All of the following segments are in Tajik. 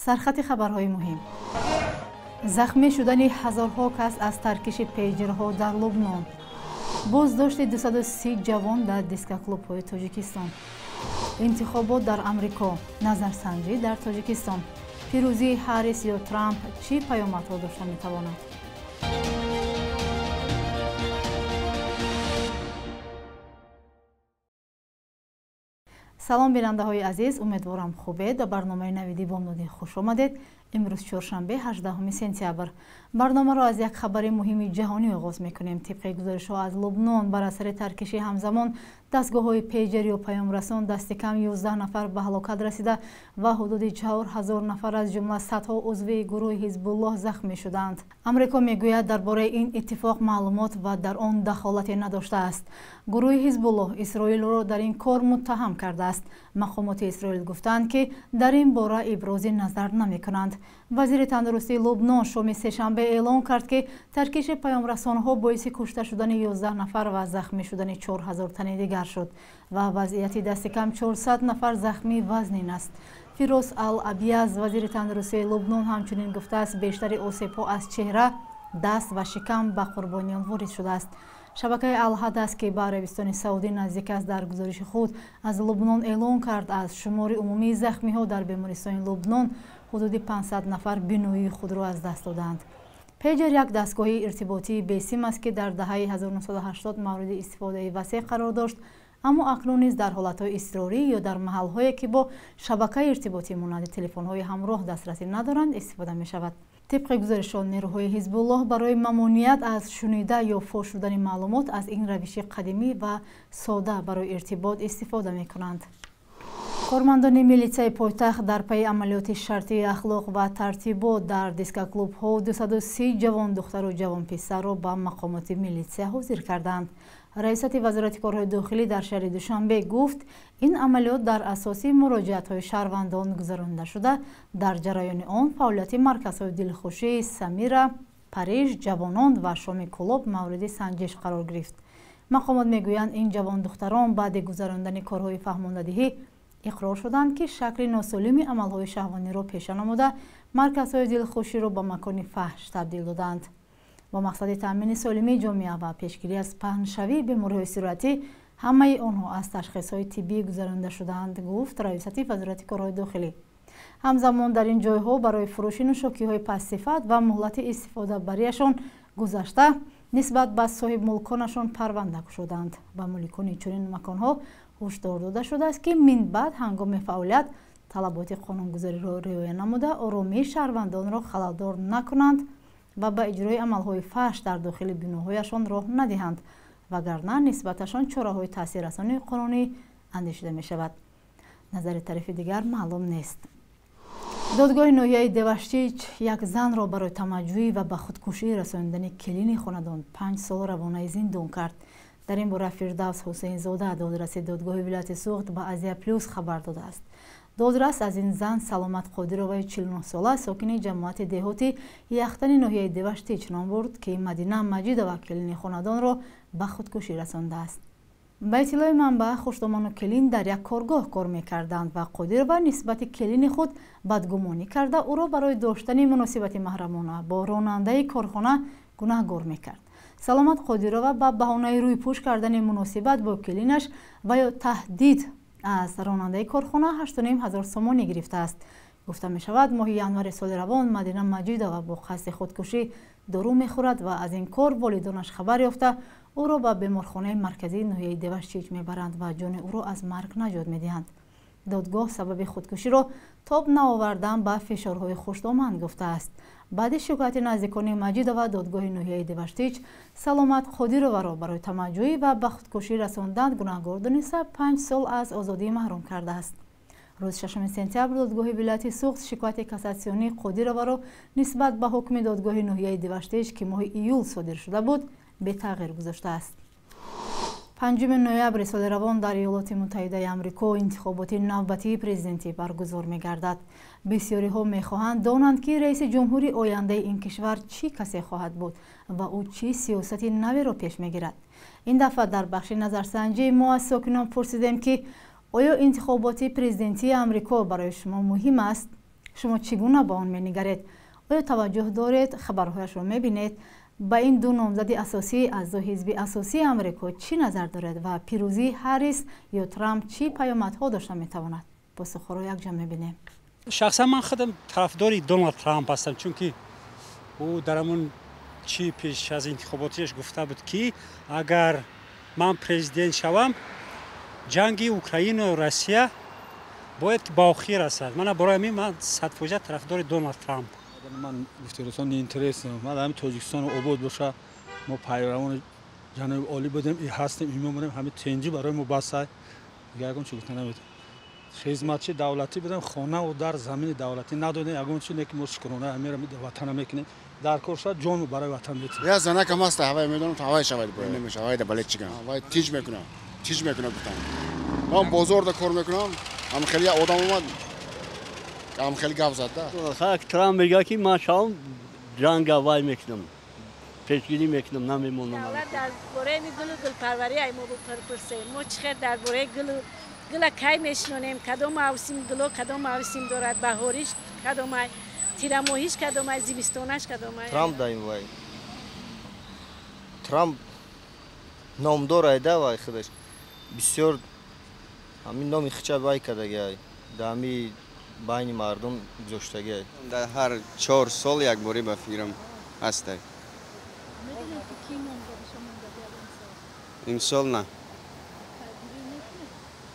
Сархати хабарҳои муҳим. Захмӣ шудани ҳазорҳо кас аз таркиши пейҷерҳо дар Лубнон. Боздошти 230 ҷавон дар дискоклубҳои Тоҷикистон. Интихобот дар Амрико. Назарсанҷӣ дар Тоҷикистон. Пирӯзии Ҳаррис ё Трамп чӣ паёмадҳо дошта метавонад? Салом бинандаҳои азиз, умедворам хубед. Ба барномаи Навиди Бомдодӣ хуш омадед. Имрӯз чоршанбе, 18 сентябр. Барномаро аз як хабари муҳими ҷаҳонӣ оғоз мекунем. Тибқи гузоришҳо аз Лубнон, бар асари таркиши ҳамзамон дастгоҳҳои пейҷер ё паёмрасон дасти кам 11 нафар ба ҳалокат расида ва ҳудуди 4000 нафар аз ҷумла садҳо узви гурӯҳи Ҳизбуллоҳ захмӣ шуданд. Амрико мегӯяд, дар бораи ин иттифоқ маълумот ва дар он дахолате надоштааст. Гурӯҳи Ҳизбуллоҳ Исроилро дар ин кор муттаҳам кардааст. Мақомоти Исроил гуфтанд, ки дар ин бора ибрози назар намекунанд. Вазири тандурустии Лубнон шоми сешанбе эълон кард, ки таркиши паёмрасонҳо боиси кушта шудани 11 нафар ва захмӣ шудани 4000 тани дигар шуд ва вазъияти дасти кам 400 нафар захмӣ вазнин аст. Фирос Ал-Абияз, вазири тандурустии Лубнон, ҳамчунин гуфтааст, бештари осебҳо аз чеҳра, даст ва шикам ба қурбониён ворид шудааст. Шабакаи Алҳадас, ки ба Арабистони Саудӣ наздик аст, дар гузориши худ аз Лубнон эълон кард, аз шумори умумии захмиҳо дар бемористони Лубнон ҳудуди 500 нафар биноии худро аз даст доданд. Пейҷер як дастгоҳи иртиботии бесим аст, ки дар даҳаи 1980 мавриди истифодаи васеъ қарор дошт, аммо акнун низ дар ҳолатҳои изтирорӣ ё дар маҳалҳое, ки бо шабакаи иртиботӣ монанди телефонҳои ҳамроҳ дастрасӣ надоранд, истифода мешавад. Тибқи гузоришҳо, нерӯҳои Ҳизбуллоҳ барои мамоният аз шунида ё фош шудани маълумот аз ин равиши қадимӣ ва сода барои иртибот истифода мекунанд. Кормандони милитсияи пойтахт дар пайи амалиёти шартии ахлоқ ва тартибот дар дискоклубҳо 230 ҷавондухтару ҷавонписарро ба мақомоти милитсия ҳозир карданд. Раисати Вазорати корҳои дохилӣ дар шаҳри Душанбе гуфт, ин амалиёт дар асоси муроҷиатҳои шаҳрвандон гузаронида шуда, дар ҷараёни он фаъолияти марказҳои дилхушӣ, Самира, Париж, ҷавонон ва шоми Кӯлоб мавриди санҷиш қарор гирифт. Мақомот мегӯянд, ин ҷавондухтарон баъди гузарондани корҳои фаҳмондадиҳӣ иқрор шуданд, ки шакли носолими амалҳои шаҳвониро пеша намуда, марказҳои дилхуширо ба макони фаҳш табдил доданд. Бо мақсади таъмини солимии ҷомеа ва пешгирӣ аз паҳншавии бемориҳои сироятӣ ҳамаи онҳо аз ташхисҳои тиббӣ гузаронида шудаанд, гуфт раёсати Вазорати корҳои дохилӣ. Ҳамзамон дар ин ҷойҳо барои фурӯши нӯшокиҳои пастсифат ва муҳлати истифодабарияшон гузашта нисбат ба соҳибмулконашон парванда кушоданд. Ба муликони чунин маконҳо ҳушдор дода шудааст, ки минбаъд ҳангоми фаъолият талаботи қонунгузориро риоя намуда, оромии шаҳрвандонро халалдор накунанд ва ба иҷрои амалҳои фаҳш дар дохили биноҳояшон роҳ надиҳанд, вагарна нисбаташон чораҳои таъсиррасони қонунӣ андешида мешавад. Назари тарафи дигар маълум нест. Додгоҳи ноҳияи Деваштич як занро барои тамаҷҷӯӣ ва ба худкушӣ расонидани келини хонадон 5 сол равонаи зиндон кард. Дар ин бора Фирдавс Ҳусейнзода, додраси додгоҳи вилояти Суғд, ба Азия Плюс хабар додааст. Додрас аз ин зан Саломат Қодироваи 49 сола, сокини ҷамоати деҳоти Яхтани ноҳияи Деваштич ном бурд, ки Мадина Маҷидова, келини хонадонро ба худкушӣ расондааст. Ба иттилои манбаъ, хушдомону келин дар як коргоҳ кор мекарданд ва Қодирова нисбати келини худ бадгумонӣ карда, ӯро барои доштани муносибати маҳрамона бо ронандаи корхона гунаҳгор мекард. Саломат Қодирова ба баҳонаи рӯйпӯш кардани муносибат бо келинаш ва ё таҳдид аз ронандаи корхона 8500 сомонӣ гирифтааст. Гуфта мешавад, моҳи январи соли равон Мадина Маҷидова бо қасди худкушӣ дору мехӯрад ва аз ин кор волидонаш хабар ёфта, ӯро ба беморхонаи марказии ноҳияи Деваштич мебаранд ва ҷони ӯро аз марг наҷот медиҳанд. Додгоҳ сабаби худкуширо тоб наовардан ба фишорҳои хушдоман гуфтааст. Баъди шикояти наздикони Маҷидова, додгоҳи ноҳияи Деваштич Саломат Қодироваро барои тамаҷҷӯӣ ва ба худкушӣ расондан гунаҳгор дониста, 5 сол аз озодӣ маҳрум кардааст. Рӯзи 6 сентябр додгоҳи вилояти Суғд шикояти кассатсионии Қодироваро нисбат ба ҳукми додгоҳи ноҳияи Деваштич, ки моҳи июл содир шуда буд, бетағйир гузоштааст. 5 ноябри соли равон дар Иёлоти Муттаҳидаи Амрико интихоботи навбатии президентӣ баргузор мегардад. Бисёриҳо мехоҳанд донанд, ки раиси ҷумҳури ояндаи ин кишвар чӣ касе хоҳад буд ва ӯ чӣ сиёсати наверо пеш мегирад. Ин дафъа дар бахши назарсанҷӣ мо аз сокинон пурсидем, ки оё интихоботи президентии Амрико барои шумо муҳим аст? Шумо чӣ гуна ба он менигаред? Оё таваҷҷӯҳ доред? Хабарҳояшро мебинед? Ба ин ду номзади асосӣ аз ду ҳизби асосии Амрико чӣ назар доред ва пирӯзии Ҳаррис ё Трамп чӣ паёмадҳо дошта метавонад? Посухҳоро якҷо мебинем. Шахсан ман худам тарафдори Доналд Трамп ҳастам, чунки ӯ дар ҳамон чӣ пеш аз интихоботиаш гуфта буд, ки агар ман президент шавам, ҷанги Украину Россия бояд ба охир расад. Мана барои ҳамин ман 100% тарафдори Доналд Трамп. Ман гуфтиросон неинтересно. Ман ҳамин Тоҷикистон обод боша, мо пайравони ҷаноби олӣ будем, и ҳастем, и мемонем, ҳамин тенҷӣ барои мо басай. Дигар ягон чӣ гуфта наметавонам. Хизматчи давлатӣ будем, хонаву дар замини давлатӣ надодем, ягон чӣ не ки мо шукрона ҳамеро ватана мекунем. Дар кор шуд ҷону барои ватан метиҳем. Я занакам аст, ҳавай медонам, ҳавай шавад, намешавад, ҳавай да балет чигам. Ҳавай тиҷ мекунам, тиҷ мекунам гуфтам. Ман бозорда кор мекунам, ҳам хеле як одам омад, ҳам хеле гап зад да. Хак Трамп мегӯяд, ки ман шавам ҷанга вай мекунам, пешгирӣ мекунам, намемонам. Давлат дар бораи гулу гулпарварӣ ай мо бипурсем. Мо чӣ хел дар бораи гулу гула кай мешинонем, кадом мавсим гуло, кадом мавсим дорад, баҳориш кадом ай, тирамоҳиш кадом ай, зимистонаш кадом ай. Трамп даим вай. Трамп номдор айда вай худаш. Бисёр ҳамин номи хича вай кардагиай, дар ҳамин байни мардум гузоштагиай. Дар ҳар 4 сол як борӣ ба фикрам ҳастай. Имсол на.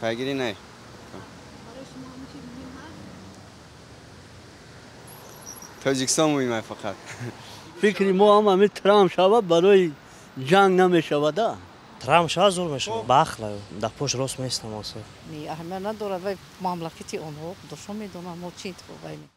Пайгирӣ не. Тоҷикистон муҳим ай фақат. Фикри мо ҳам ҳамин Трамп шавад, барои ҷанг намешавада. Трамп шавад зур мешавад. Бахла, дар пош рост местам оса. Не, аҳамият надорад, вай мамлакати онҳо худошон медонанд, мо чӣ интихоб мекунем.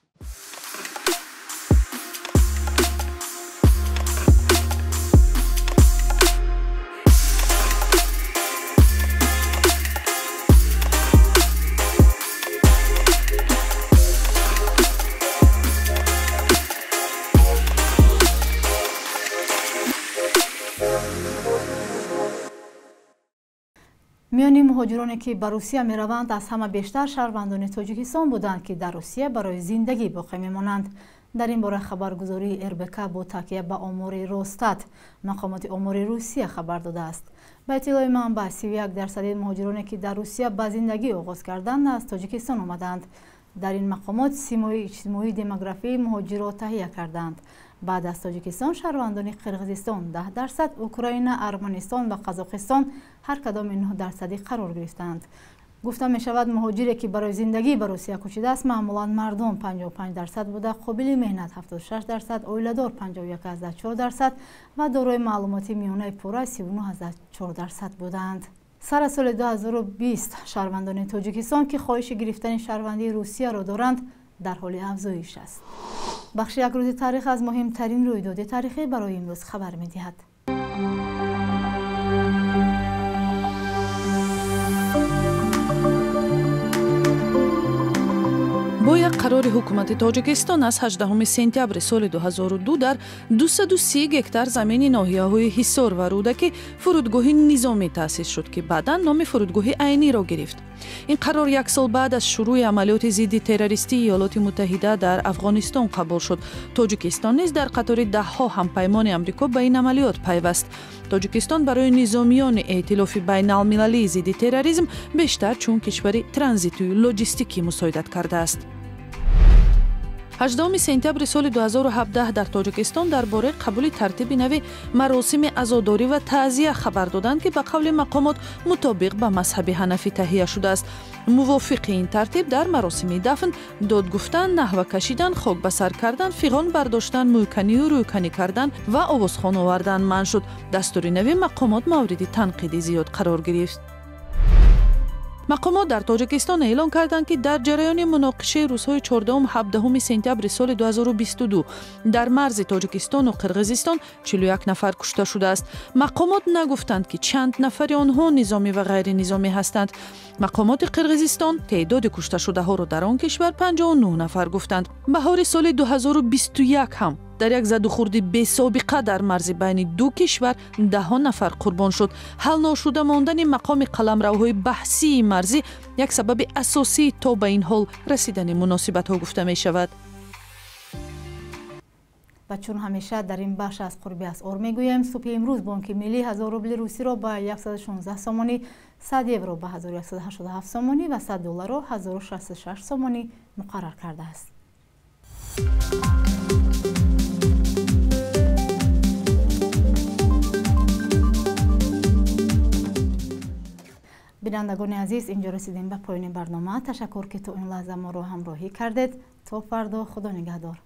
Миёни муҳоҷироне ки ба Русия мераванд, аз ҳама бештар шаҳрвандони Тоҷикистон буданд, ки дар Русия барои зиндагӣ боқӣ мемонанд. Дар ин бора хабаргузории РБК бо такя ба омори Росстат, мақомоти омори Русия хабар додааст. Ба иттилои манбаъ, 31% муҳоҷироне ки дар Русия ба зиндагӣ оғоз карданд, аз Тоҷикистон омаданд. Дар ин мақомот симои иҷтимоии демографии муҳоҷирро таҳия карданд. Баъд аз Тоҷикистон шаҳрвандони Қирғизистон 10%, Украина, Арманистон ва Қазоқистон ҳар кадоми 9% қарор гирифтаанд. Гуфта мешавад, муҳоҷире ки барои зиндагӣ ба Русия кӯчидааст, маъмулан мардон 55% буда, қобили меҳнат 76%, оиладор 51,4% ва дорои маълумоти миёнаи пурра 39,4% буданд. Сар аз соли 2020 шаҳрвандони Тоҷикистон, ки хоҳиши гирифтани шаҳрвандии Русияро доранд, дар ҳоли афзоиш аст. Бахши як рӯзи таърих аз муҳимтарин рӯйдоди таърихӣ барои имрӯз хабар медиҳад. Бо як қарори ҳукумати Тоҷикистон аз 18 сентябри соли 2002 дар 230 гектар замини ноҳияҳои Ҳисор ва Рӯдакӣ фурудгоҳи низомӣ таъсис шуд, ки баъдан номи фурудгоҳи Айниро гирифт. Ин қарор як сол баъд аз шурӯи амалиёти зидди террористии Иёлоти Муттаҳида дар Афғонистон қабул шуд. Тоҷикистон низ дар қатори даҳҳо ҳампаймони Амрико ба ин амалиёт пайваст. Тоҷикистон барои низомиёни эътилофи байналмилалии зидди терроризм бештар чун кишвари транзитию лоҷистикӣ мусоидат кардааст. 18 сентябри соли 2017 дар Тоҷикистон дар бораи қабули тартиби нави маросими азодорӣ ва таъзия хабар доданд, ки ба қавли мақомот мутобиқ ба мазҳаби ҳанафӣ таҳия шудааст. Мувофиқи ин тартиб дар маросими дафн дод гуфтан, наҳва кашидан, хок ба сар кардан, фиғон бардоштан, мӯйканию рӯйканӣ кардан ва овозхон овардан манъ шуд. Дастури нави мақомот мавриди танқиди зиёд қарор гирифт. Мақомот дар Тоҷикистон эълон карданд, ки дар ҷараёни муноқишаи рӯзҳои 14-17 сентябри соли 2022 дар марзи Тоҷикистону Қирғизистон 41 нафар кушта шудааст. Мақомот нагуфтанд, ки чанд нафари онҳо низомӣ ва ғайринизомӣ ҳастанд. Мақомоти Қирғизистон теъдоди кушташудаҳоро дар он кишвар 59 нафар гуфтанд. Баҳори соли 2021 ҳам Дар як задухӯрди бесобиқа дар марзи байни ду кишвар даҳҳо нафар қурбон шуд. Ҳал ношуда мондани мақоми қаламравҳои баҳсии марзӣ як сабаби асосии то ба ин ҳол расидани муносибатҳо гуфта мешавад. Ва чун ҳамеша дар ин бахш аз қурби асъор мегӯем, субҳи имрӯз Бонки Миллӣ 1000 рубли русиро ба 116 сомонӣ, 100 евро ба 1187 сомонӣ ва 100 долларро 1066 сомонӣ муқаррар кардааст. Бинандагони азиз, инҷо расидем ба поёни барнома. Ташаккур, ки то ин лаҳза моро ҳамроҳӣ кардед. То фардо, Худо нигаҳдор.